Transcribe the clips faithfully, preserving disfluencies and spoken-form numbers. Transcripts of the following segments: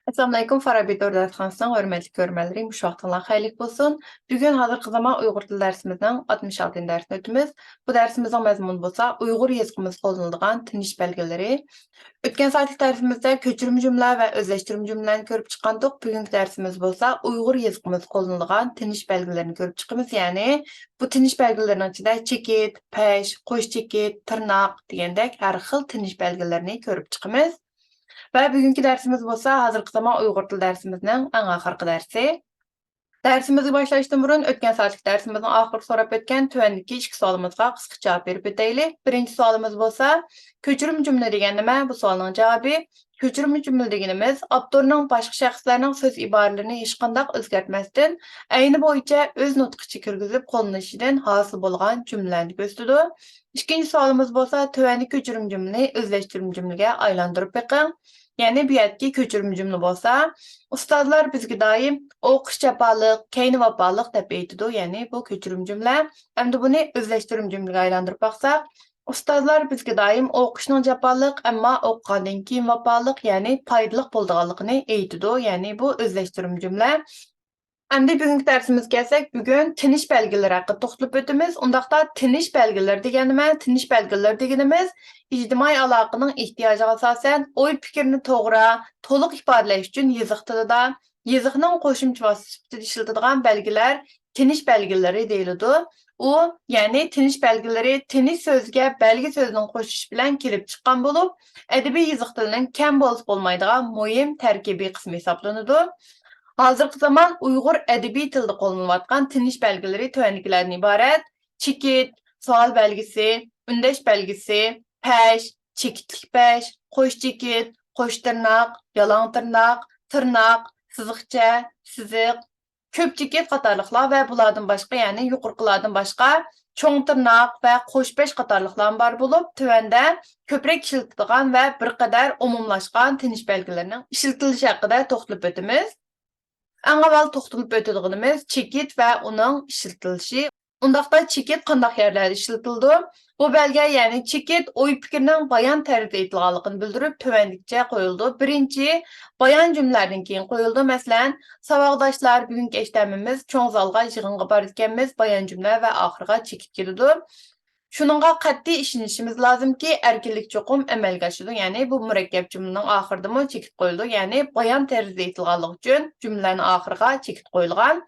ئەسسالامۇئەلەيكۇم، فارابى تور دەرسخانىسىنىڭ ھۆرمەتلىك كۆرۈرمەنلىرى، مۇشۇ ۋاقتىڭلار خەيرلىك بولسۇن. بۈگۈن ھازىرقى زامان ئۇيغۇر تىل دەرسىمىزنىڭ ئاتمىش ئالتىنچى دەرسىنى ئۆتىمىز. بۇ دەرسىمىزنىڭ مەزمۇنى بولسا ئۇيغۇر يېزىقىمىزدا قوللىنىلىدىغان تىنىش بەلگىلىرى. ئۆتكەن سائەتلىك دەرسىمىزدە كۆچۈرمە جۈملە ۋە ئۆزلەشتۈرمە جۈملىلەرنى كۆرۈپ چىققانىدۇق. بۈگۈنكى دەرسىمىز بولسا ئۇيغۇر يېزىقىمىزدا قوللىنىلىدىغان تىنىش بەلگىلىرىنى كۆرۈپ چىقىمىز. يەنى بۇ تىنىش بەلگىلىرىنىڭ ئىچىدە چېكىت، پەش، قوش چېكىت، تىرناق دېگەندەك ھەر خىل تىنىش بەلگىلىرىنى كۆرۈپ چىقىمىز. ۋە بۈگۈنكى دەرسىمىز بولسا ھازىرقى زامان ئۇيغۇر تىل دەرسىمىزنىڭ ئەڭ ئاخىرقى دەرسى. دەرسىمىزگە باشلاشتىن بۇرۇن، ئۆتكەن سائەتلىك دەرسىمىزنىڭ ئاخىرىدا سوراپ ئۆتكەن تۆۋەندىكى ئىككى سوئالىمىزغا قىسقىچە جاۋاب بېرىپ ئۆتەيلى. بىرىنچى سوئالىمىز بولسا، كۆچۈرمە جۈملە دېگەن نېمە؟ بۇ سوئالنىڭ جاۋابى، كۆچۈرمە جۈملە دېگىنىمىز ئاپتورنىڭ باشقا شەخسلەرنىڭ سۆز ئىبارىلىرىنى ھېچقانداق ئۆزگەرتمەستىن، ئەينى بويىچە ئۆز نۇتقىچە كىرگۈزۈپ قوللىنىشىدىن ھاسىل بولغان جۈملىلەرنى كۆرسىتىدۇ. ئىككىنچى سوئالىمىز بولسا، تۆۋەندىكى كۆچۈرمە جۈملىنى ئۆزلەشتۈرمە جۈملىگە ئايلاندۇرۇپ بېقىڭ. يەنى بۇ يەردىكى كۆچۈرمە جۈملە بولسا، ئۇستازلار بىزگە دائىم «ئوقۇش جاپالىق، كەينى ۋاپالىق» دەپ ئېيتىدۇ، يەنى بۇ كۆچۈرمە جۈملە. ئەمدى بۇنى ئۆزلەشتۈرمە جۈملىگە ئايلاندۇرۇپ باقساق، ئۇستازلار بىزگە دائىم ئوقۇشنىڭ جاپالىق، ئەمما ئوقۇغاندىن كېيىن ۋاپالىق، يەنى پايدىلىق بولىدىغانلىقىنى ئېيتىدۇ، يەنى بۇ ئۆزلەشتۈرمە جۈملە. ئەمدى بۈگۈنكى دەرسىمىزگە كەلسەك، بۈگۈن تىنىش بەلگىلىرى ھەققىدە توختىلىپ ئۆتىمىز. ئۇنداقتا تىنىش بەلگىلىرى دېگەن نېمە؟ تىنىش بەلگىلىرى دېگىنىمىز ئىجتىمائىي ئالاقىنىڭ ئېھتىياجىغا ئاساسەن ئوي پىكىرنى توغرا، تولۇق ئىپادىلەش ئۈچۈن يېزىق تىلىدا، يېزىقنىڭ قوشۇمچە ۋاسىتىسى سۈپىتىدە ئىشلىتىدىغان بەلگىلەر تىنىش بەلگىلىرى دېيىلىدۇ. ئۇ، يەنى تىنىش بەلگىلىرى تىنىش سۆزىگە بەلگە سۆزىنىڭ قوشۇلۇشى بىلەن كېلىپ چىققان بولۇپ، ئەدەبىي يېزىق تىلىنىڭ كەم بولسا بولمايدىغان مۇھىم تەركىبىي قىسمى ھېسابلىنىدۇ. ھازىرقى زامان ئۇيغۇر ئەدەبىي تىلىدا قوللىنىلىۋاتقان تىنىش بەلگىلىرى تۆۋەندىكىلەردىن ئىبارەت: چېكىت، سوئال بەلگىسى، ئۈندەش بەلگىسى، پەش، چېكىتلىك پەش، قوش چېكىت، قوش تىرناق، يالاڭ تىرناق، تىرناق، سىزىقچە، سىزىق، كۆپ چېكىت قاتارلىقلار ۋە بۇلاردىن باشقا، يەنى يۇقىرىقىلاردىن باشقا چوڭ تىرناق ۋە قوش پەش قاتارلىقلارمۇ بار بولۇپ، تۆۋەندە كۆپرەك ئىشلىتىدىغان ۋە بىر قەدەر ئومۇملاشقان تىنىش بەلگىلىرىنىڭ ئىشلىتىلىشى ھەققىدە توختىلىپ ئۆتىمىز. ئەڭ ئاۋۋال توختىلىپ ئۆتىدىغىنىمىز چېكىت ۋە ئۇنىڭ ئىشلىتىلىشى. ئۇنداقتا چېكىت قانداق يەرلەردە ئىشلىتىلىدۇ؟ بۇ بەلگە، يەنى چېكىت ئوي پىكىرنىڭ بايان تەرزىدە ئېيتىلغانلىقىنى بىلدۈرۈپ، تۆۋەندىكىچە قويۇلىدۇ. بىرىنچى، بايان جۈملىلەردىن كېيىن قويۇلىدۇ. مەسىلەن، ساۋاقداشلار، بۈگۈنكى ئەشتەمىمىز چوڭ زالغا يىغىنغا بارىدىكەنمىز، بايان جۈملە ۋە ئاخىرىغا چېكىت كېلىدۇ. شۇنىڭغا قەتئىي ئىشىنىشىمىز لازىمكى، ئەركىنلىك چوقۇم ئەمەلگە ئاشىدۇ. يەنى بۇ مۇرەككەپ جۈملىنىڭ ئاخىرىدىمۇ چېكىت قويۇلىدۇ. يەنى بايان تەرزىدە ئېيتىلغانلىقى ئۈچۈن جۈملىلەرنىڭ ئاخىرىغا چېكىت قويۇلغان.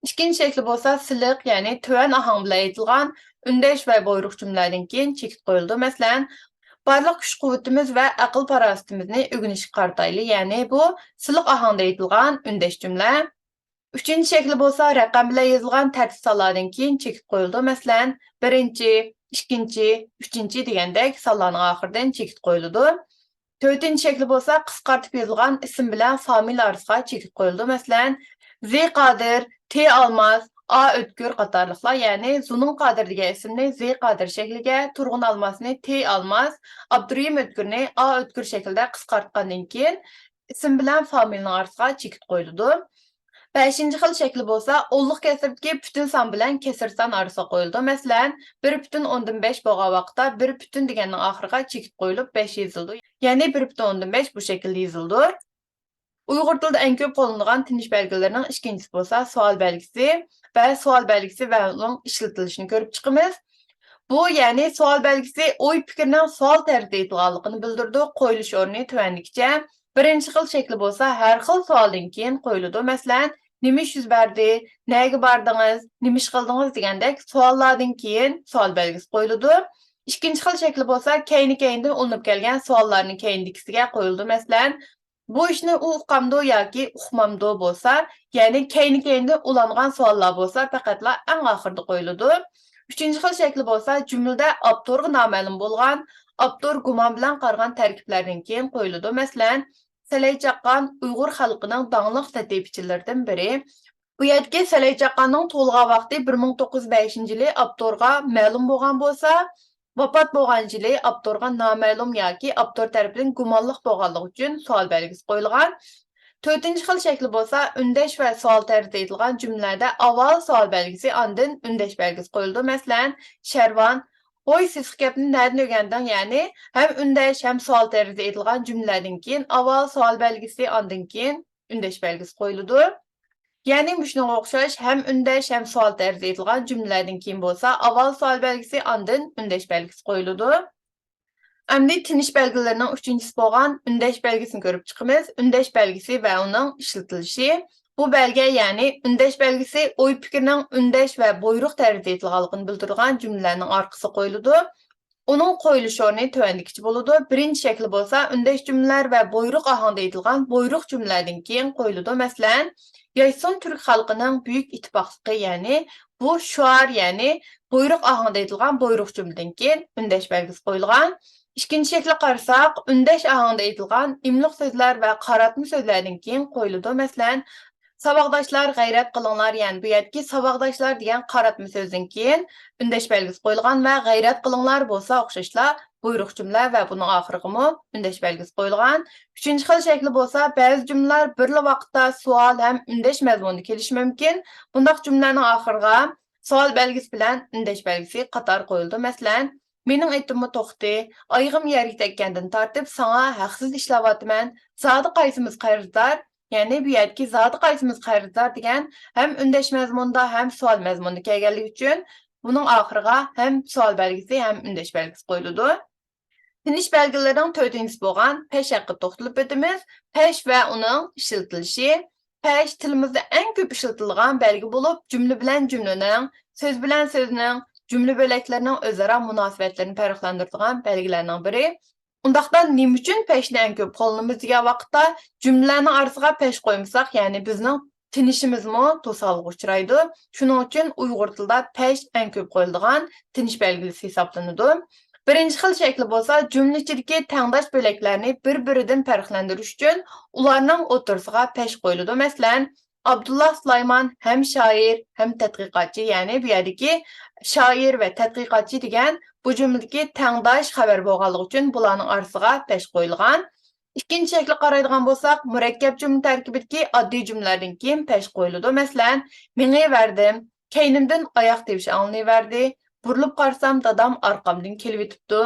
ئىككىنچى شەكلى بولسا سىلىق، يەنى تۆۋەن ئاھاڭ بىلەن ئېيتىلغان ئۈندەش ۋە بۇيرۇق جۈملىلەردىن كېيىن چېكىت قويۇلىدۇ. مەسىلەن، بارلىق كۈچ-قۇۋۋىتىمىز ۋە ئەقىل-پاراسىتىمىزنى ئۆگىنىشكە قارىتايلى، يەنى بۇ سىلىق ئاھاڭدا ئېيتىلغان ئۈندەش جۈملە. ئۈچىنچى شەكلى بولسا رەقەم بىلەن يېزىلغان تەرتىپ سانلاردىن كېيىن چېكىت قويۇلىدۇ. مەسىلەن، بىرىنچى، ئىككىنچى، ئۈچىنچى دېگەندەك سانلارنىڭ ئاخىرىدىن چېكىت قويۇلىدۇ. تۆتىنچى شەكلى بولسا قىسقارتىپ يېزىلغان ئىسىم بىلەن فامىلە ئارىسىغا چېكىت قويۇلىدۇ. مەسىلەن، زى قادىر، تى ئالماس، ئا ئۆتكۈر قاتارلىقلار، يەنى زۇنۇن قادىر دېگەن ئىسىمنى زى قادىر شەكلىگە، تۇرغۇن ئالماسنى تى ئالماس، ئابدۇرېھىم ئۆتكۈرنى ئا ئۆتكۈر شەكلىدە قىسقارتقاندىن كېيىن، ئىسىم بىلەن فامىلىنىڭ ئارىسىغا چېكىت قويۇلىدۇ. بەشىنچى خىل شەكلى بولسا ئونلۇق كەسىردىكى پۈتۈن سان بىلەن كەسىر سان ئارىسىغا قويۇلىدۇ. مەسىلەن، بىر پۈتۈن ئوندىن بەش بولغان ۋاقىتتا بىر پۈتۈن دېگەننىڭ ئاخىرىغا چېكىت قويۇلۇپ، بەش يېزىلىدۇ. يەنى بىر پۈتۈن ئوندىن بەش بۇ شەكىلدە يېزىلىدۇ. ئۇيغۇر تىلىدا ئەڭ كۆپ قوللىنىدىغان تىنىش بەلگىلىرىنىڭ ئىككىنچىسى بولسا سوئال بەلگىسى ۋە سوئال بەلگىسى ۋە ئۇنىڭ ئىشلىتىلىشىنى كۆرۈپ چىقىمىز. بۇ، يەنى سوئال بەلگىسى ئوي پىكىرنىڭ سوئال تەرزىدە ئېيتىلغانلىقىنى بىلدۈرىدۇ. قويۇلۇش ئورنى تۆۋەندىكىچە. بىرىنچى خىل شەكلى بولسا ھەر خىل سوئالدىن كېيىن قويۇلىدۇ. مەسىلەن، نېمە ئىش يۈز بەردى؟ نەگە باردىڭىز؟ نېمە ئىش قىلدىڭىز؟ دېگەندەك سوئاللاردىن كېيىن سوئال بەلگىسى قويۇلىدۇ. ئىككىنچى خىل شەكلى بولسا كەينى-كەينىدىن ئۇلىنىپ كەلگەن سوئاللارنى كەينىدىكىسىگە قويۇلىدۇ. مەسىلەن، بۇ ئىشنى ئۇ ئۇقامدۇ ياكى ئۇقمامدۇ بولسا، يەنى كەينى-كەينىدىن ئۇلانغان سوئاللار بولسا، پەقەتلا ئەڭ ئاخىرىدا قويۇلىدۇ. ئۈچىنچى خىل شەكلى بولسا جۈملىدە ئاپتورغا نامەلۇم بولغان، ئاپتور گۇمان بىلەن قارىغان تەركىبلەردىن كېيىن قويۇلىدۇ. مەسىلەن، سەلەي چاققان ئۇيغۇر خەلقىنىڭ داڭلىق لەتىپىچىلىرىدىن بىرى. بۇ يەردىكى سەلەي چاققاننىڭ تۇغۇلغان ۋاقتى بىر مىڭ توققۇز يۈز بەشىنچى يىلى ئاپتورغا مەلۇم بولغان بولسا، ۋاپات بولغان يىلى ئاپتورغا نامەلۇم ياكى ئاپتور تەرىپىدىن گۇمانلىق بولغانلىقى ئۈچۈن سوئال بەلگىسى قويۇلغان. تۆتىنچى خىل شەكلى بولسا ئۈندەش ۋە سوئال تەرىپىدە ئېيتىلغان جۈملىلەردە ئاۋۋال سوئال بەلگىسى، ئاندىن ئۈندەش بەلگىسى قويۇلىدۇ. مەسىلەن، شەرۋان قوي سېسىق گەپنى نەدىن ئۆگەندىڭ؟ يەنى ھەم ئۈندەش، ھەم سوئال تەرزىدە ئېيتىلغان جۈملىلەردىن كېيىن ئاۋۋال سوئال بەلگىسى، ئاندىن كېيىن ئۈندەش بەلگىسى قويۇلىدۇ. يەنى مۇشۇنىڭغا ئوخشاش ھەم ئۈندەش، ھەم سوئال تەرزىدە ئېيتىلغان جۈملىلەردىن كېيىن بولسا ئاۋۋال سوئال بەلگىسى، ئاندىن ئۈندەش بەلگىسى قويۇلىدۇ. ئەمدى تىنىش بەلگىلىرىنىڭ ئۈچىنچىسى بولغان ئۈندەش بەلگىسىنى كۆرۈپ چىقىمىز. ئۈندەش بەلگىسى ۋە ئۇنىڭ ئىشلىتىلىشى. بۇ بەلگە، يەنى ئۈندەش بەلگىسى ئوي-پىكىرنىڭ ئۈندەش ۋە بۇيرۇق تەرزىدە ئېيتىلغانلىقىنى بىلدۈرىدىغان جۈملىلەرنىڭ ئارقىسىغا قويۇلىدۇ. ئۇنىڭ قويۇلۇش ئورنى تۆۋەندىكىچە بولىدۇ. بىرىنچى شەكلى بولسا ئۈندەش جۈملىلەر ۋە بۇيرۇق ئاھاڭدا ئېيتىلغان بۇيرۇق جۈملىلەردىن كېيىن قويۇلىدۇ. مەسىلەن، ياشىسۇن تۈرك خەلقىنىڭ بۈيۈك ئىتتىپاقلىقى، يەنى بۇ شوئار، يەنى بۇيرۇق ئاھاڭدا ئېيتىلغان بۇيرۇق جۈملىدىن كېيىن ئۈندەش بەلگىسى قويۇلغان. ئىككىنچى شەكلىگە قارىساق، ئۈندەش ئاھاڭدا ئېيتىلغان ئىملىق سۆزلەر ۋە قاراتما سۆزلەردىن كېيىن قويۇلىدۇ. مەسىلەن، ساۋاقداشلار، غەيرەت قىلىڭلار، يەنى بۇ يەردىكى ساۋاقداشلار دېگەن قاراتما سۆزدىن كېيىن ئۈندەش بەلگىسى قويۇلغان ۋە غەيرەت قىلىڭلار بولسا ئوخشاشلا بۇيرۇق جۈملە ۋە بۇنىڭ ئاخىرىغىمۇ ئۈندەش بەلگىسى قويۇلغان. ئۈچىنچى خىل شەكلى بولسا، بەزى جۈملىلەر بىرلا ۋاقىتتا سوئال ھەم ئۈندەش مەزمۇنىدا كېلىشى مۇمكىن. بۇنداق جۈملىلەرنىڭ ئاخىرىغا سوئال بەلگىسى بىلەن ئۈندەش بەلگىسى قاتار قويۇلىدۇ. مەسىلەن، مېنىڭ ئېتىممۇ توختى، ئايىغىم يەرگە تەگكەندىن تارتىپ ساڭا ھەقسىز ئىشلەۋاتىمەن، زادى قايسىمىز قەرزدار؟ يەنى بۇ يەردىكى زادى قايسىمىز قەرزدار دېگەن ھەم ئۈندەش مەزمۇندا، ھەم سوئال مەزمۇندا كەلگەنلىكى ئۈچۈن بۇنىڭ ئاخىرىغا ھەم سوئال بەلگىسى، ھەم ئۈندەش بەلگىسى قويۇلىدۇ. تىنىش بەلگىلىرىنىڭ تۆتىنچىسى بولغان پەش ھەققىدە توختىلىپ ئۆتىمىز. پەش ۋە ئۇنىڭ ئىشلىتىلىشى. پەش تىلىمىزدا ئەڭ كۆپ ئىشلىتىلىدىغان بەلگە بولۇپ، جۈملە بىلەن جۈملىنىڭ، سۆز بىلەن سۆزنىڭ، جۈملە بۆلەكلىرىنىڭ ئۆزئارا مۇناسىۋەتلىرىنى پەرقلەندۈرىدىغان بەلگىلەرنىڭ بىرى. ئۇنداقتا نېمە ئۈچۈن پەشنى ئەڭ كۆپ قوللىنىمىز دېگەن ۋاقىتتا، جۈملىلەرنىڭ ئارىسىغا پەش قويمىساق، يەنى بىزنىڭ تىنىشىمىزمۇ توسالغۇغا ئۇچرايدۇ. شۇنىڭ ئۈچۈن ئۇيغۇر تىلىدا پەش ئەڭ كۆپ قويۇلىدىغان تىنىش بەلگىسى ھېسابلىنىدۇ. بىرىنچى خىل شەكلى بولسا، جۈملە ئىچىدىكى تەڭداش بۆلەكلەرنى بىر-بىرىدىن پەرقلەندۈرۈش ئۈچۈن ئۇلارنىڭ ئوتتۇرىسىغا پەش قويۇلىدۇ. مەسىلەن، ئابدۇللا سۇلايمان ھەم شائىر، ھەم تەتقىقاتچى، يەنى بۇ يەردىكى شائىر ۋە تەتقىقاتچى دېگەن بۇ جۈملىدىكى تەڭداش خەۋەر بولغانلىقى ئۈچۈن بۇلارنىڭ ئارىسىغا پەش قويۇلغان. ئىككىنچى شەكىلگە قارايدىغان بولساق، مۇرەككەپ جۈملە تەركىبىدىكى ئاددىي جۈملىلەردىن كېيىن پەش قويۇلىدۇ. مەسىلەن، مېڭىۋەردىم، كەينىمدىن ئاياق تىۋىشى ئاڭلىنىۋەردى، بۇرۇلۇپ قارىسام، دادام ئارقامدىن كېلىۋېتىپتۇ.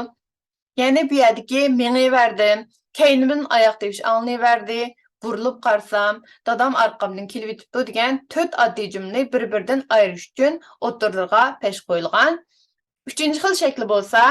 يەنى بۇ يەردىكى مېڭىۋەردىم، كەينىمدىن ئاياق تىۋىشى ئاڭلىنىۋەردى، بۇرۇلۇپ قارىسام، دادام ئارقامدىن كېلىۋېتىپتۇ دېگەن تۆت ئاددىي جۈملىنى بىر-بىرىدىن ئايرىش ئۈچۈن ئوتتۇرىلىرىغا پەش قويۇلغان. ئۈچىنچى خىل شەكلى بولسا،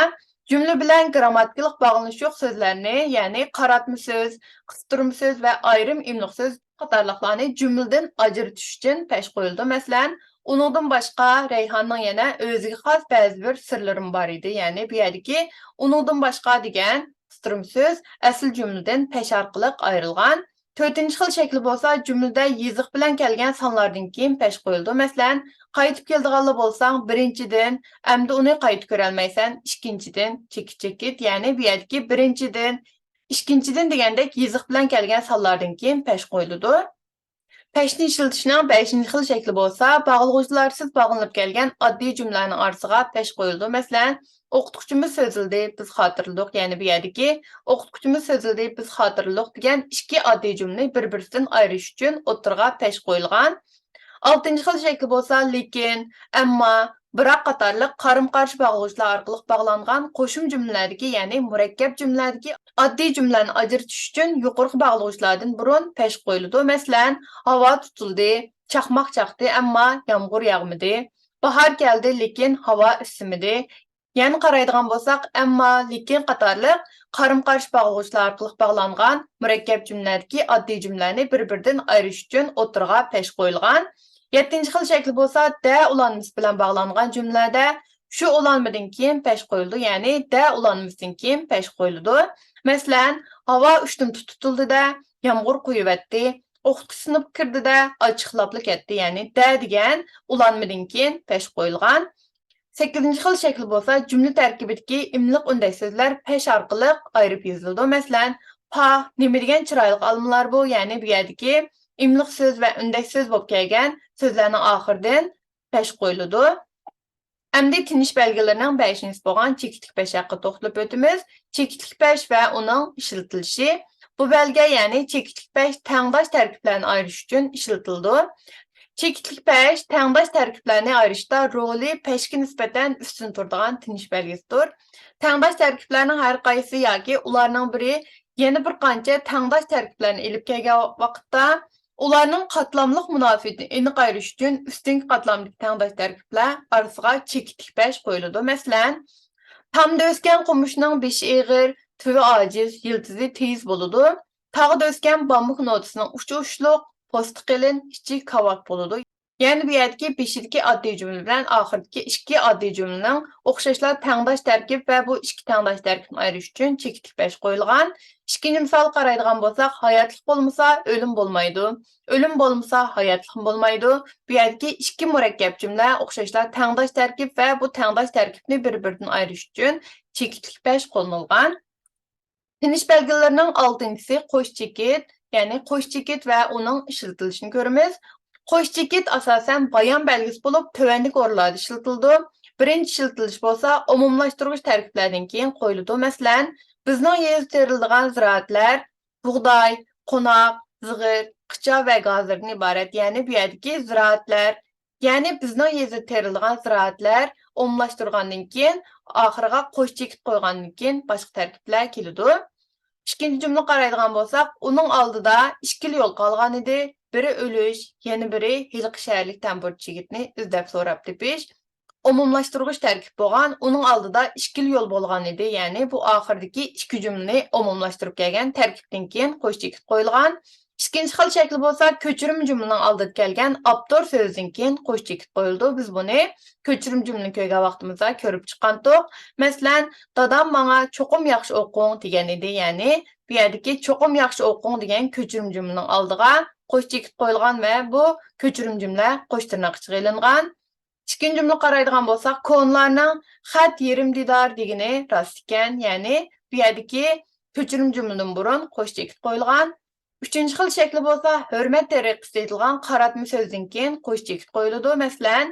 جۈملە بىلەن گىرامماتىكىلىق باغلىنىشلىق سۆزلەرنى، يەنى قاراتما سۆز، قىستۇرما سۆز ۋە ئايرىم ئىملىق سۆز قاتارلىقلارنى جۈملىدىن ئاجرىتىش ئۈچۈن پەش قويۇلىدۇ. مەسىلەن، ئۇنىڭدىن باشقا رەيھاننىڭ يەنە ئۆزىگە خاس بەزى بىر سىرلىرىمۇ بار ئىدى. يەنى بۇ يەردىكى ئۇنىڭدىن باشقا دېگەن قىستۇرما سۆز ئەسلى جۈملىدىن پەش ئارقىلىق ئايرىلغان. تۆتىنچى خىل شەكلى بولسا، جۈملىدە يېزىق بىلەن كەلگەن سانلاردىن كېيىن پەش قويۇلىدۇ. مەسىلەن، قايتىپ كېلىدىغانلا بولساڭ، بىرىنچىدىن، ئەمدى ئۇنى قايتا كۆرەلمەيسەن، ئىككىنچىدىن، چېكىت، چېكىت، يەنى بۇ يەردىكى بىرىنچىدىن، ئىككىنچىدىن دېگەندەك يېزىق بىلەن كەلگەن سانلاردىن كېيىن پەش قويۇلىدۇ. پەشنى ئىشلىتىشنىڭ بەشىنچى خىل شەكلى بولسا، باغلىغۇچلارسىز باغلىنىپ كەلگەن ئاددىي جۈملىلەرنىڭ ئارىسىغا پەش قويۇلىدۇ. مەسىلەن، ئوقۇتقۇچىمىز سۆزلىدى، بىز خاتىرىلىدۇق، يەنى بۇ يەردىكى ئوقۇتقۇچىمىز سۆزلىدى، بىز خاتىرىلىدۇق دېگەن ئىككى ئاددىي جۈملىنى بىر-بىرسىدىن ئايرىش ئۈچۈن ئوتتۇرىغا پەش قويۇلغان. ئالتىنچى خىل شەكلى بولسا لېكىن، ئەمما، بىراق قاتارلىق قارىمۇ-قارشى باغلىغۇچلار ئارقىلىق باغلانغان قوشۇم جۈملىلەردىكى، يەنى مۇرەككەپ جۈملىلەردىكى ئاددىي جۈملىلەرنى ئاجرىتىش ئۈچۈن يۇقىرىقى باغلىغۇچلاردىن بۇرۇن پەش قويۇلىدۇ. مەسىلەن، ھاۋا تۇتۇلدى، چاقماق چاقتى، ئەمما يامغۇر ياغمىدى. باھار كەلدى، لېكىن ھاۋا ئىسسىمىدى. يەنە قارايدىغان بولساق، ئەمما، لېكىن قاتارلىق قارىمۇ-قارشى باغلىغۇچلار ئارقىلىق باغلانغان مۇرەككەپ جۈملىلەردىكى ئاددىي جۈملىلەرنى بىر-بىرىدىن ئايرىش ئۈچۈن ئوتتۇرىغا پەش قويۇلغان. يەتتىنچى خىل شەكلى بولسا، دە ئۇلانمىسى بىلەن باغلانغان جۈملىلەردە شۇ ئۇلانمىدىن كېيىن پەش قويۇلىدۇ، يەنى دە ئۇلانمىسىدىن كېيىن پەش قويۇلىدۇ. مەسىلەن، ھاۋا ئۇشتۇمتۇت تۇتۇلدى-دە، يامغۇر قۇيۇۋەتتى، ئوقۇتقۇچى سىنىپقا كىردى-دە، ئاچچىقلاپلا كەتتى، يەنى دە دېگەن ئۇلانمىدىن كېيىن پەش قويۇلغان. سەككىزىنچى خىل شەكلى بولسا، جۈملە تەركىبىدىكى ئىملىق ئۈندەش سۆزلەر پەش ئارقىلىق ئايرىپ يېزىلىدۇ. مەسىلەن، پاھ، نېمە دېگەن چىرايلىق ئالمىلار بۇ؟ يەنى بۇ يەردىكى ئىملىق سۆز ۋە ئۈندەش سۆز بولۇپ كەلگەن سۆزلەرنىڭ ئاخىرىدىن پەش قويۇلىدۇ. ئەمدى تىنىش بەلگىلىرىنىڭ بەشىنچىسى بولغان چېكىتلىك پەش ھەققىدە توختىلىپ ئۆتىمىز. چېكىتلىك پەش ۋە ئۇنىڭ ئىشلىتىلىشى. بۇ بەلگە، يەنى چېكىتلىك پەش تەڭداش تەركىبلەرنى ئايرىش ئۈچۈن ئىشلىتىلىدۇ. چېكىتلىك پەش تەڭداش تەركىبلەرنى ئايرىشتا رولى پەشكە نىسبەتەن ئۈستۈن تۇرىدىغان تىنىش بەلگىسىدۇر. تەڭداش تەركىبلەرنىڭ ھەر قايسىسى ياكى ئۇلارنىڭ بىرى يەنە بىر قانچە تەڭداش تەركىبلەرنى ئېلىپ كەلگەن ۋاقىتتا، ئۇلارنىڭ قاتلاملىق مۇناسىۋىتىنى ئېنىق ئايرىش ئۈچۈن ئۈستۈنكى قاتلامدىكى تەڭداش تەركىبلەر ئارىسىغا چېكىتلىك پەش قويۇلىدۇ. مەسىلەن، تامدا ئۆسكەن قومۇشنىڭ بېشى ئېغىر، تۈۋى ئاجىز، يىلتىزى تېيىز بولىدۇ. تاغدا ئۆسكەن بامبۇك نوتىسىنىڭ ئۇچى ئۇچلۇق، پوستى قېلىن، ئىچى كاۋاك بولىدۇ. يەنى بۇ يەردىكى بېشىدىكى ئاددىي جۈملە بىلەن ئاخىرىدىكى ئىككى ئاددىي جۈملىنىڭ ئوخشاشلا تەڭداش تەركىب ۋە بۇ ئىككى تەڭداش تەركىبنى ئايرىش ئۈچۈن چېكىتلىك پەش قويۇلغان. ئىككىنچى مىسالغا قارايدىغان بولساق، ھاياتلىق بولمىسا، ئۆلۈم بولمايدۇ. ئۆلۈم بولمىسا، ھاياتلىقمۇ بولمايدۇ. بۇ يەردىكى ئىككى مۇرەككەپ جۈملە ئوخشاشلا تەڭداش تەركىب ۋە بۇ تەڭداش تەركىبنى بىر-بىرىدىن ئايرىش ئۈچۈن چېكىتلىك پەش قوللىنىلغان. تىنىش بەلگىلىرىنىڭ ئالتىنچىسى قوش چېكىت، يەنى قوش چېكىت ۋە ئۇنىڭ ئىشلىتىلىشىنى كۆرىمىز. قوش چېكىت ئاساسەن بايان بەلگىسى بولۇپ، تۆۋەندىكى ئورۇنلاردا ئىشلىتىلىدۇ. بىرىنچى ئىشلىتىلىش بولسا ئومۇملاشتۇرغۇچ تەركىبلەردىن كېيىن قويۇلىدۇ. مەسىلەن، بىزنىڭ يېزىدا تېرىلىدىغان زىرائەتلەر بۇغداي، قوناق، زىغىر، قىچا ۋە گازىردىن ئىبارەت. يەنى بۇ يەردىكى زىرائەتلەر، يەنى بىزنىڭ يېزىدا تېرىلىدىغان زىرائەتلەر ئومۇملاشتۇرغاندىن كېيىن، ئاخىرىغا قوش چېكىت قويغاندىن كېيىن باشقا تەركىبلەر كېلىدۇ. ئىككىنچى جۈملىگە قارايدىغان بولساق، ئۇنىڭ ئالدىدا ئىككىلا يول قالغان ئىدى، بىرى ئۆلۈش، يەنە بىرى ھېلىقى شەھەرلىك تەمبۇرچى يىگىتنى ئىزدەپ سوراپ تېپىش. ئومۇملاشتۇرغۇچ تەركىب بولغان، ئۇنىڭ ئالدىدا ئىككىلا يول بولغان ئىدى، يەنى بۇ ئاخىرىدىكى ئىككى جۈملىنى ئومۇملاشتۇرۇپ كەلگەن تەركىبتىن كېيىن قوش چېكىت قويۇلغان. ئىككىنچى خىل شەكلى بولسا كۆچۈرمە جۈملىنىڭ ئالدىدا كەلگەن ئاپتور سۆزىدىن كېيىن قوش چېكىت قويۇلىدۇ. بىز بۇنى كۆچۈرمە جۈملىنى كۆرگەن ۋاقتىمىزدا كۆرۈپ چىققانتۇق. مەسىلەن، دادام ماڭا چوقۇم ياخشى ئوقۇڭ دېگەن ئىدى، يەنى بۇ يەردىكى چوقۇم ياخشى ئوقۇڭ دېگەن كۆچۈرمە جۈملىنىڭ ئالدىغا قوش چېكىت قويۇلغان ۋە بۇ كۆچۈرمە جۈملە قوش تىرناق ئىچىگە ئېلىنغان. ئىككىنچى جۈملىگە قارايدىغان بولساق، كونىلارنىڭ خەت يېرىم دىدار دېگىنى راست ئىكەن، يەنى بۇ يەردىكى كۆچۈرمە جۈملىدىن بۇرۇن قوش چېكىت قويۇلغان. ئۈچىنچى خىل شەكلى بولسا، ھۆرمەت تەرىقىسىدە ئېيتىلغان قاراتما سۆزدىن كېيىن قوش چېكىت قويۇلىدۇ. مەسىلەن،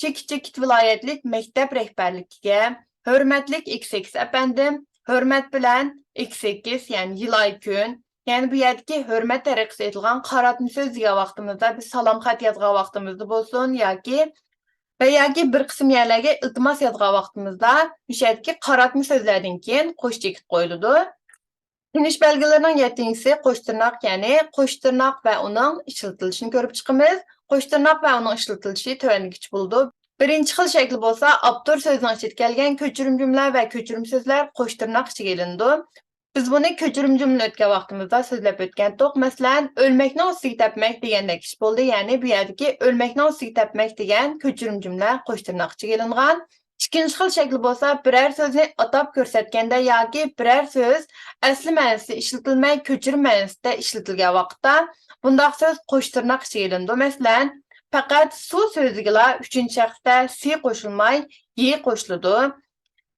چېكىت-چېكىت ۋىلايەتلىك مەكتەپ رەھبەرلىكىگە، ھۆرمەتلىك ئىكس ئىكس ئەپەندىم، ھۆرمەت بىلەن ئىكس ئىكس، يەنى يىل، ئاي، كۈن. يەنى بۇ يەردىكى ھۆرمەت تەرىقىسىدە ئېيتىلغان قاراتما سۆز دېگەن ۋاقتىمىزدا بىز سالام خەت يازغان ۋاقتىمىزدا بولسۇن ياكى ۋە ياكى بىر قىسىم يەرلەرگە ئىلتىماس يازغان ۋاقتىمىزدا مۇشۇ يەردىكى قاراتما سۆزلەردىن كېيىن قوش چېكىت قويۇلىدۇ. تىنىش بەلگىلىرىنىڭ يەتتىنچىسى قوش تىرناق، يەنى قوش تىرناق ۋە ئۇنىڭ ئىشلىتىلىشىنى كۆرۈپ چىقىمىز. قوش تىرناق ۋە ئۇنىڭ ئىشلىتىلىشى تۆۋەندىكىچە بولىدۇ. بىرىنچى خىل شەكلى بولسا ئاپتور سۆزىنىڭ ئىچىدە كەلگەن كۆچۈرۈم جۈملە ۋە كۆچۈرۈم سۆزلەر قوش تىرناق ئىچىگە ئېلىنىدۇ. بىز بۇنى كۆچۈرۈم جۈملىنى ئۆتكەن ۋاقتىمىزدا سۆزلەپ ئۆتكەنتۇق. مەسىلەن، ئۆلمەكنىڭ ئۈستىگە تەپمەك دېگەندەك ئىش بولدى. يەنى بۇ يەردىكى ئۆلمەكنىڭ ئۈستىگە تەپمەك دېگەن كۆچۈرۈم جۈملە قوش تىرناق ئىچىگە ئېلىنغان. ئىككىنچى خىل شەكلى بولسا بىرەر سۆزنى ئاتاپ كۆرسەتكەندە ياكى بىرەر سۆز ئەسلى مەنىسىدە ئىشلىتىلمەي، كۆچۈرمە مەنىسىدە ئىشلىتىلگەن ۋاقىتتا بۇنداق سۆز قوش تىرناق ئىچىگە ئېلىنىدۇ. مەسىلەن، پەقەت سۇ سۆزىگىلا ئۈچىنچى شەخستە سى قوشۇلماي، يى قوشۇلىدۇ.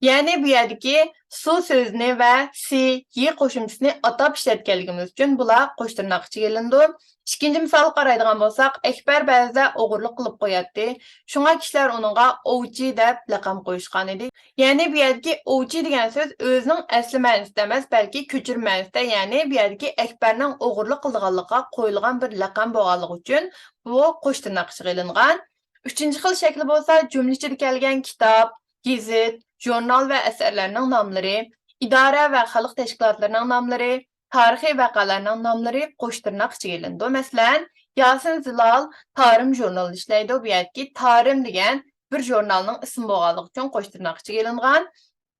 يەنى بۇ يەردىكى سۇ سۆزىنى ۋە سى، يى قوشۇمچىسىنى ئاتاپ ئىشلەتكەنلىكىمىز ئۈچۈن بۇلار قوش تىرناق ئىچىگە ئېلىنىدۇ. ئىككىنچى مىسالغا قارايدىغان بولساق، ئەكبەر بەزىدە ئوغرىلىق قىلىپ قوياتتى. شۇڭا كىشىلەر ئۇنىڭغا ئوۋچى دەپ لەقەم قويۇشقان ئىدى. يەنى بۇ يەردىكى ئوۋچى دېگەن سۆز ئۆزىنىڭ ئەسلى مەنىسىدە ئەمەس، بەلكى كۆچۈرمە مەنىسىدە، يەنى بۇ يەردىكى ئەكبەرنىڭ ئوغرىلىق قىلىدىغانلىقىغا قويۇلغان بىر لەقەم بولغانلىقى ئۈچۈن بۇ قوش تىرناق ئىچىگە ئېلىنغان. ئۈچىنچى خىل شەكلى بولسا جۈملە ئىچىدە كەلگەن كىتاب، گېزىت، ژۇرنال ۋە ئەسەرلەرنىڭ ناملىرى، ئىدارە ۋە خەلق تەشكىلاتلىرىنىڭ ناملىرى، تارىخىي ۋەقەلەرنىڭ ناملىرى قوش تىرناق ئىچىگە ئېلىنىدۇ. مەسىلەن، ياسىن زىلال تارىم ژۇرنىلىدا ئىشلەيدۇ. بۇ يەردىكى تارىم دېگەن بىر ژۇرنالنىڭ ئىسمى بولغانلىقى ئۈچۈن قوش تىرناق ئىچىگە ئېلىنغان.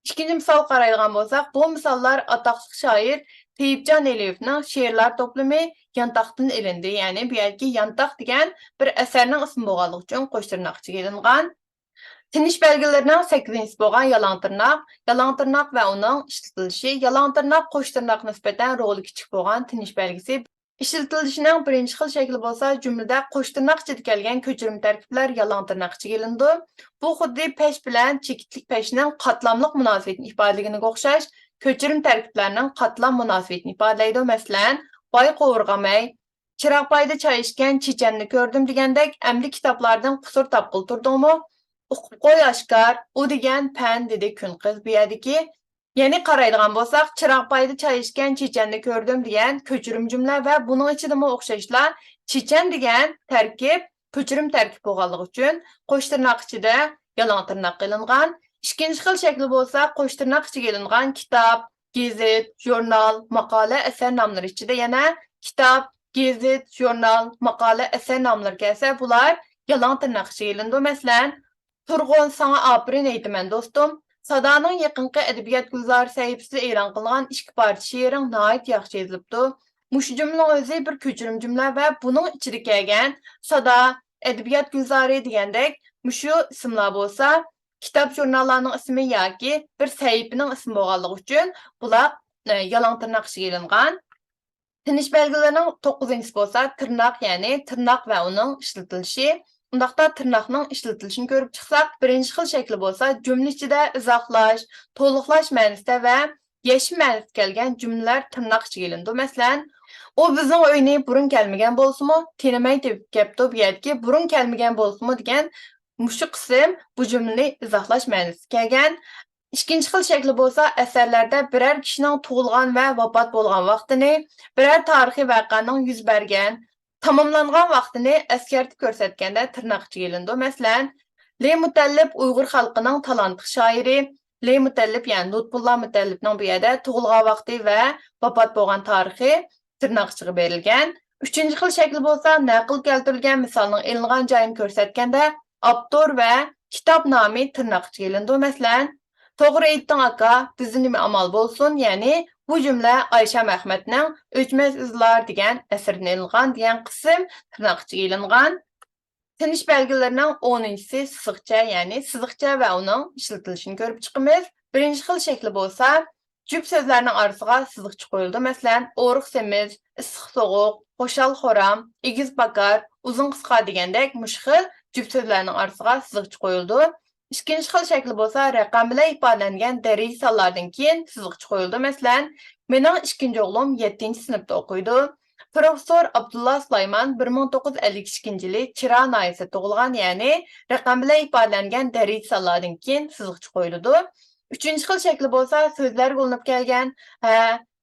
ئىككىنچى مىسالغا قارايدىغان بولساق، بۇ مىساللار ئاتاقلىق شائىر تېيىپجان ئېلىيېۋنىڭ شېئىرلار توپلىمى يانتاقتىن ئېلىندى. يەنى بۇ يەردىكى يانتاق دېگەن بىر ئەسەرنىڭ ئىسمى بولغانلىقى ئۈچۈن قوش تىرناق ئىچىگە ئېلىنغان. تىنىش بەلگىلىرىنىڭ سەككىزىنچىسى بولغان يالاڭ تىرناق. يالاڭ تىرناق ۋە ئۇنىڭ ئىشلىتىلىشى. يالاڭ تىرناق قوش تىرناققا نىسبەتەن رولى كىچىك بولغان تىنىش بەلگىسى. ئىشلىتىلىشىنىڭ بىرىنچى خىل شەكلى بولسا جۈملىدە قوش تىرناق ئىچىدە كەلگەن كۆچۈرمە تەركىبلەر يالاڭ تىرناق ئىچىگە ئېلىنىدۇ. بۇ خۇددى پەش بىلەن چېكىتلىك پەشنىڭ قاتلاملىق مۇناسىۋىتىنى ئىپادىلىگىنىگە ئوخشاش، كۆچۈرمە تەركىبلەرنىڭ قاتلام مۇناسىۋىتىنى ئىپادىلەيدۇ. مەسىلەن، باي قوۋۇرغام ئەي، چىراغ بايدا چاي ئىچكەن چېچەننى كۆردۈم دېگەندەك، ئەمدى كىتابلاردىن قۇسۇر تاپقىلى تۇردۇڭمۇ؟ ئۇقۇپ قوي ئاشكار، ئۇ دېگەن پەن، دېدى كۈن قىز. بۇ يەردىكى، يەنى قارايدىغان بولساق، چىراغ بايدا چاي ئىچكەن چېچەننى كۆردۈم دېگەن كۆچۈرمە جۈملە ۋە بۇنىڭ ئىچىدىمۇ ئوخشاشلا چېچەن دېگەن تەركىب كۆچۈرۈم تەركىب بولغانلىقى ئۈچۈن، قوش تىرناق ئىچىدە يالاڭ تىرناققا ئېلىنغان. ئىككىنچى خىل شەكلى بولسا، قوش تىرناق ئىچىگە ئېلىنغان كىتاب، گېزىت، ژۇرنال، ماقالە، ئەسەر ناملىرى ئىچىدە يەنە كىتاب، گېزىت، ژۇرنال، ماقالە، ئەسەر ناملىرى كەلسە، بۇلار يالاڭ تىرناق ئىچىگە ئېلىنىدۇ. مەسىلەن، تۇرغۇن، ساڭا ئاپىرىن ئېيتىمەن، دوستۇم. سادانىڭ يېقىنقى ئەدەبىيات گۈلزارى سەھىپىسىدە ئېلان قىلغان ئىككى پارچە شېئىرىڭ ناھايىتى ياخشى يېزىلىپتۇ. مۇشۇ جۈملىنىڭ ئۆزى بىر كۆچۈرۈم جۈملە ۋە بۇنىڭ ئىچىدە كەلگەن سادا، ئەدەبىيات گۈلزارى دېگەندەك مۇشۇ ئىسىملار بولسا كىتاب، ژۇرناللارنىڭ ئىسمى ياكى بىر سەھىپىنىڭ ئىسمى بولغانلىقى ئۈچۈن بۇلار، ئە، يالاڭ تىرناق ئىچىگە ئېلىنغان. تىنىش بەلگىلىرىنىڭ توققۇزىنچىسى بولسا تىرناق، يەنى تىرناق ۋە ئۇنىڭ ئىشلىتىلىشى. ئۇنداقتا تىرناقنىڭ ئىشلىتىلىشىنى كۆرۈپ چىقساق، بىرىنچى خىل شەكلى بولسا جۈملە ئىچىدە ئىزاھلاش، تولۇقلاش مەنىسىدە ۋە يەشمە مەنىسىدە كەلگەن جۈملىلەر تىرناق ئىچىگە ئېلىنىدۇ. مەسىلەن، ئۇ بىزنىڭ ئۆينى بۇرۇن كەلمىگەن بولسىمۇ، تېنىمەي تېپىپ كەپتۇ. بۇ يەردىكى بۇرۇن كەلمىگەن بولسىمۇ دېگەن مۇشۇ قىسىم بۇ جۈملىنى ئىزاھلاش مەنىسىگە كەلگەن. ئىككىنچى خىل شەكلى بولسا ئەسەرلەردە بىرەر كىشىنىڭ تۇغۇلغان ۋە ۋاپات بولغان ۋاقتىنى، بىرەر تارىخىي ۋەقەنىڭ يۈز بەرگەن، تاماملانغان ۋاقتىنى ئەسكەرتىپ كۆرسەتكەندە تىرناق ئىچىگە ئېلىنىدۇ. مەسىلەن، لى مۇتەللىپ ئۇيغۇر خەلقىنىڭ تالانتلىق شائىرى، لى مۇتەللىپ، يەنى لۇتپۇللا مۇتەللىپنىڭ بۇ يەردە تۇغۇلغان ۋاقتى ۋە ۋاپات بولغان تارىخى تىرناق ئىچىگە بېرىلگەن. ئۈچىنچى خىل شەكلى بولسا نەقىل كەلتۈرۈلگەن مىسالنىڭ ئېلىنغان جايىنى كۆرسەتكەندە ئاپتور ۋە كىتاب نامى تىرناق ئىچىگە ئېلىنىدۇ. مەسىلەن، توغرا ئېيتتىڭ ئاكا، بىزدە نېمە ئامال بولسۇن؟ يەنى بۇ جۈملە ئايشەم ئەخمەتنىڭ ئۆچمەس ئىزلار دېگەن ئەسىرىدىن ئېلىنغان دېگەن قىسىم تىرناق ئىچىگە ئېلىنغان. تىنىش بەلگىلىرىنىڭ ئونىنچىسى سىزىقچە، يەنى سىزىقچە ۋە ئۇنىڭ ئىشلىتىلىشىنى كۆرۈپ چىقىمىز. بىرىنچى خىل شەكلى بولسا، جۈپ سۆزلەرنىڭ ئارىسىغا سىزىقچە قويۇلىدۇ. مەسىلەن، ئورۇق سېمىز، ئىسسىق سوغۇق، خۇشال خورام، ئېگىز پاكار، ئۇزۇن قىسقا دېگەندەك مۇشۇ خىل جۈپ سۆزلەرنىڭ ئارىسىغا سىزىقچە قويۇلىدۇ. ئىككىنچى خىل شەكلى بولسا رەقەم بىلەن ئىپادىلەنگەن دەرىجە سانلاردىن كېيىن سىزىقچە قويۇلىدۇ. مەسىلەن، مېنىڭ ئىككىنچى ئوغلۇم يەتتىنچى سىنىپتا ئوقۇيدۇ. پروفېسسور ئابدۇللا سۇلايمان بىر مىڭ توققۇز يۈز ئەللىك ئىككىنچى يىلى چىرا ناھىيەسىدە تۇغۇلغان، يەنى رەقەم بىلەن ئىپادىلەنگەن دەرىجە سانلاردىن كېيىن سىزىقچە قويۇلىدۇ. ئۈچىنچى خىل شەكلى بولسا سۆزلەرگە ئۇلىنىپ كەلگەن ھە،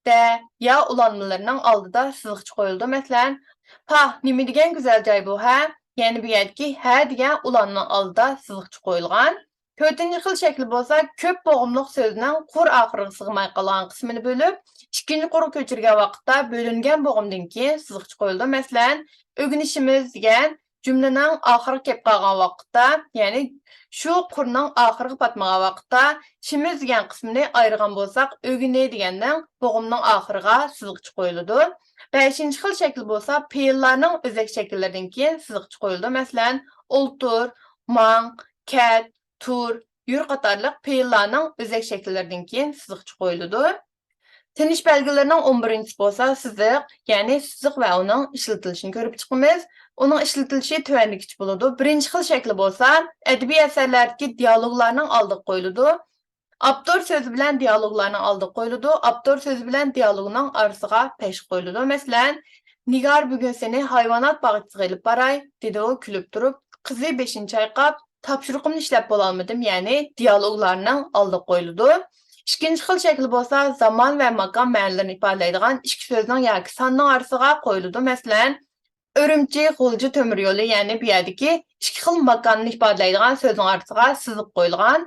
دە، يا ئۇلانمىلىرىنىڭ ئالدىدا سىزىقچە قويۇلىدۇ. مەسىلەن، پاھ، نېمە دېگەن گۈزەل جاي بۇ، ھە؟ يەنى بۇ يەردىكى ھە دېگەن ئۇلانمىنىڭ ئالدىدا سىزىقچە قويۇلغان. تۆتىنچى خىل شەكلى بولسا كۆپ بوغۇملۇق سۆزنىڭ قۇر ئاخىرىغا سىغماي قالغان قىسمىنى بۆلۈپ، ئىككىنچى قۇرغا كۆچۈرگەن ۋاقىتتا بۆلۈنگەن بوغۇمدىن كېيىن سىزىقچە قويۇلىدۇ. مەسىلەن، ئۆگىنىشىمىز دېگەن جۈملىنىڭ ئاخىرىغا كەپ قالغان ۋاقىتتا، يەنى شۇ قۇرنىڭ ئاخىرىغا پاتمىغان ۋاقىتتا، شىمىز دېگەن قىسمىنى ئايرىغان بولساق، ئۆگىنى دېگەننىڭ بوغۇمنىڭ ئاخىرىغا سىزىقچە قويۇلىدۇ. بەشىنچى خىل شەكلى بولسا پېئىللارنىڭ ئۆزەك شەكىللىرىدىن كېيىن سىزىقچە قويۇلىدۇ. مەسىلەن، ئولتۇر، ماڭ، كەت، تۇر، يۈر قاتارلىق پېئىللارنىڭ ئۆزەك شەكىللىرىدىن كېيىن سىزىقچە قويۇلىدۇ. تىنىش بەلگىلىرىنىڭ ئون بىرىنچىسى بولسا سىزىق، يەنى سىزىق ۋە ئۇنىڭ ئىشلىتىلىشىنى كۆرۈپ چىقىمىز. ئۇنىڭ ئىشلىتىلىشى تۆۋەندىكىچە بولىدۇ. بىرىنچى خىل شەكلى بولسا ئەدەبىي ئەسەرلەردىكى دىئالوگلارنىڭ ئالدىغا قويۇلىدۇ. ئاپتور سۆزى بىلەن دىئالوگلارنىڭ ئالدىغا قويۇلىدۇ. ئاپتور سۆزى بىلەن دىئالوگنىڭ ئارىسىغا پەش قويۇلىدۇ. مەسىلەن، نىگار بۈگۈن سېنى ھايۋانات باغچىسىغا ئېلىپ باراي، دېدى ئۇ كۈلۈپ تۇرۇپ. قىزى بېشىنى چايقاپ، تاپشۇرۇقۇمنى ئىشلەپ بولالمىدىم، يەنى دىئالوگلارنىڭ ئالدىغا قويۇلىدۇ. ئىككىنچى خىل شەكلى بولسا زامان ۋە ماكان مەنىلىرىنى ئىپادىلەيدىغان ئىككى سۆزنىڭ ياكى ساننىڭ ئارىسىغا قويۇلىدۇ. مەسىلەن، ئۈرۈمچى، غۇلجا تۆمۈر يولى، يەنى بۇ يەردىكى ئىككى خىل ماكاننى ئىپادىلەيدىغان سۆزنىڭ ئارىسىغا سىزىق قويۇلغان.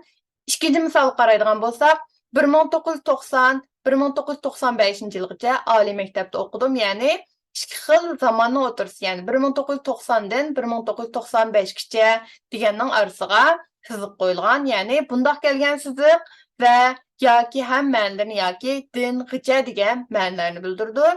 ئىككىنچى مىسالغا قارايدىغان بولساق، بىر مىڭ توققۇز يۈز توقسان، بىر مىڭ توققۇز يۈز توقسان بەشىنچى يىلغىچە ئالىي مەكتەپتە ئوقۇدۇم، يەنى ئىككى خىل زاماننىڭ ئوتتۇرىسى، يەنى بىر مىڭ توققۇز يۈز توقساندىن بىر مىڭ توققۇز يۈز توقسان بەشكىچە دېگەننىڭ ئارىسىغا سىزىق قويۇلغان. يەنى بۇنداق كەلگەن سىزىق ۋە ياكى ھەم مەنىلىرىنى ياكى دىن غىچە دېگەن مەنىلەرنى بىلدۈرىدۇ.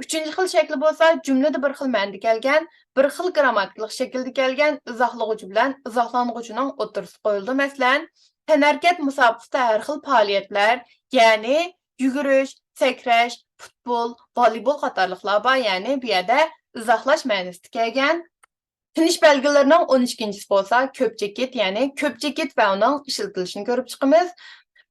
ئۈچىنچى خىل شەكلى بولسا جۈملىدە بىر خىل مەنىدە كەلگەن، بىر خىل گىرامماتىكىلىق شەكىلدە كەلگەن ئىزاھلىغۇچى بىلەن ئىزاھلانغۇچىنىڭ ئوتتۇرىسىغا قويۇلىدۇ. مەسىلەن، تەنھەرىكەت مۇسابىقىسىدە ھەر خىل پائالىيەتلەر، يەنى يۈگۈرۈش، سەكرەش، پۇتبول، ۋالىبول قاتارلىقلار بار، يەنى بۇ يەردە ئىزاھلاش مەنىسىدە كەلگەن. تىنىش بەلگىلىرىنىڭ ئون ئىككىنچىسى بولسا كۆپ چېكىت، يەنى كۆپ چېكىت ۋە ئۇنىڭ ئىشلىتىلىشىنى كۆرۈپ چىقىمىز.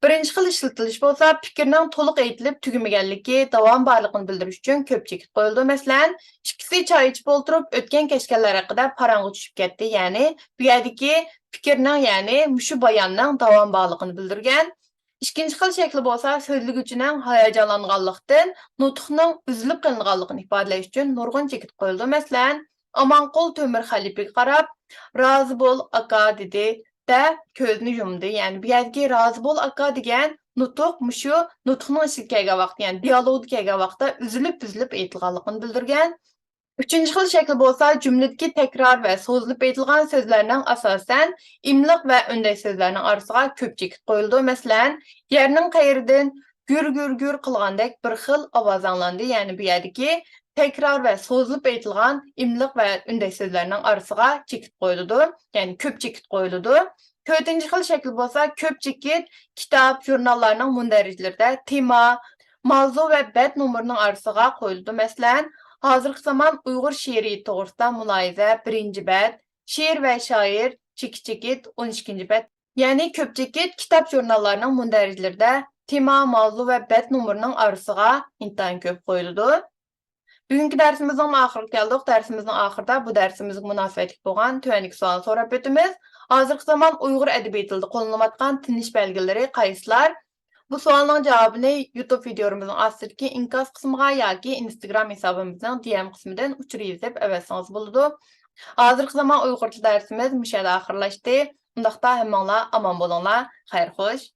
بىرىنچى خىل ئىشلىتىلىش بولسا پىكىرنىڭ تولۇق ئېيتىلىپ تۈگىمىگەنلىكى، داۋام بارلىقىنى بىلدۈرۈش ئۈچۈن كۆپ چېكىت قويۇلىدۇ. مەسىلەن، ئىككىسى چاي ئىچىپ ئولتۇرۇپ ئۆتكەن-كەچكەنلەر ھەققىدە پاراڭغا چۈشۈپ كەتتى، يەنى بۇ يەردىكى پىكىرنىڭ، يەنى مۇشۇ باياننىڭ داۋام بارلىقىنى بىلدۈرگەن. ئىككىنچى خىل شەكلى بولسا سۆزلىگۈچىنىڭ ھاياجانلانغانلىقتىن نۇتۇقنىڭ ئۈزۈلۈپ قېلىنغانلىقىنى ئىپادىلەش ئۈچۈن نۇرغۇن چېكىت قويۇلىدۇ. مەسىلەن، ئامانقۇل تۆمۈر خەلىپىگە قاراپ، «رازى بول، ئاكا» دېدى دە، كۆزىنى يۇمدى. يەنى بۇ يەردىكى «رازى بول، ئاكا» دېگەن نۇتۇق مۇشۇ نۇتۇقنىڭ ئىچىگە كەلگەن ۋاقىتتا، يەنى دىيالوگدا كەلگەن ۋاقىتتا ئۈزۈلۈپ-ئۈزۈلۈپ ئېيتىلغانلىقىنى بىلدۈرگەن. ئۈچىنچى خىل شەكىل بولسا جۈملىدىكى تەكرار ۋە سوزۇلۇپ ئېيتىلغان سۆزلەرنىڭ ئاساسەن ئىملىق ۋە ئۈندەش سۆزلەرنىڭ ئارىسىغا كۆپ چېكىت قويۇلىدۇ. مەسىلەن، يەرنىڭ قېيىرىدىن گۈر-گۈر-گۈر قىلغاندەك بىر خىل ئاۋاز ئاڭلاندى. يەنى بۇ يەردىكى تەكرار ۋە سوزۇلۇپ ئېيتىلغان ئىملىق ۋە ئۈندەش سۆزلەرنىڭ ئارىسىغا چېكىت قويۇلىدۇ. يەنى كۆپ چېكىت قويۇلىدۇ. تۆتىنچى خىل شەكىل بولسا كۆپ چېكىت كىتاب، ژۇرناللارنىڭ مۇندەرىجىلىرىدە تېما، ماۋزۇ ۋە بەت نومۇرىنىڭ ئارىسىغا قويۇلىدۇ. مەسىلەن، ھازىرقى زامان ئۇيغۇر شېئىرىيىتى توغرىسىدا مۇلاھىزە، بىرىنچى بەت، شېئىر ۋە شائىر، چېكىت چېكىت، ئون ئىككىنچى بەت. يەنى كۆپ چېكىت كىتاب، ژۇرناللارنىڭ مۇندەرىجىلىرىدە تېما، ماۋزۇ ۋە بەت نومۇرىنىڭ ئارىسىغا ئىنتايىن كۆپ قويۇلىدۇ. بۈگۈنكى دەرسىمىزنىڭ ئاخىرىغا كەلدۇق. دەرسىمىزنىڭ ئاخىرىدا بۇ دەرسىمىزگە مۇناسىۋەتلىك بولغان تۆۋەندىكى سوئالنى سوراپ ئۆتىمىز. ھازىرقى زامان ئۇيغۇر ئەدەبىي تىلىدا قوللىنىلىۋاتقان تىنىش بەلگىلىرى قايسىلار؟ بۇ سوئالنىڭ جاۋابىنى يۇتۇب ۋىدىيولىرىمىزنىڭ ئاستىدىكى ئىنكاس قىسمىغا ياكى ئىنستاگرام ھېسابىمىزنىڭ دى ئېم قىسمىدىن ئۇچۇر يېزىپ ئەۋەتسىڭىز بولىدۇ. ھازىرقى زامان ئۇيغۇر تىلى دەرسىمىز مۇشۇ يەردە ئاخىرلاشتى. ئۇنداقتا ھەممىڭلار ئامان بولۇڭلار. خەير خوش.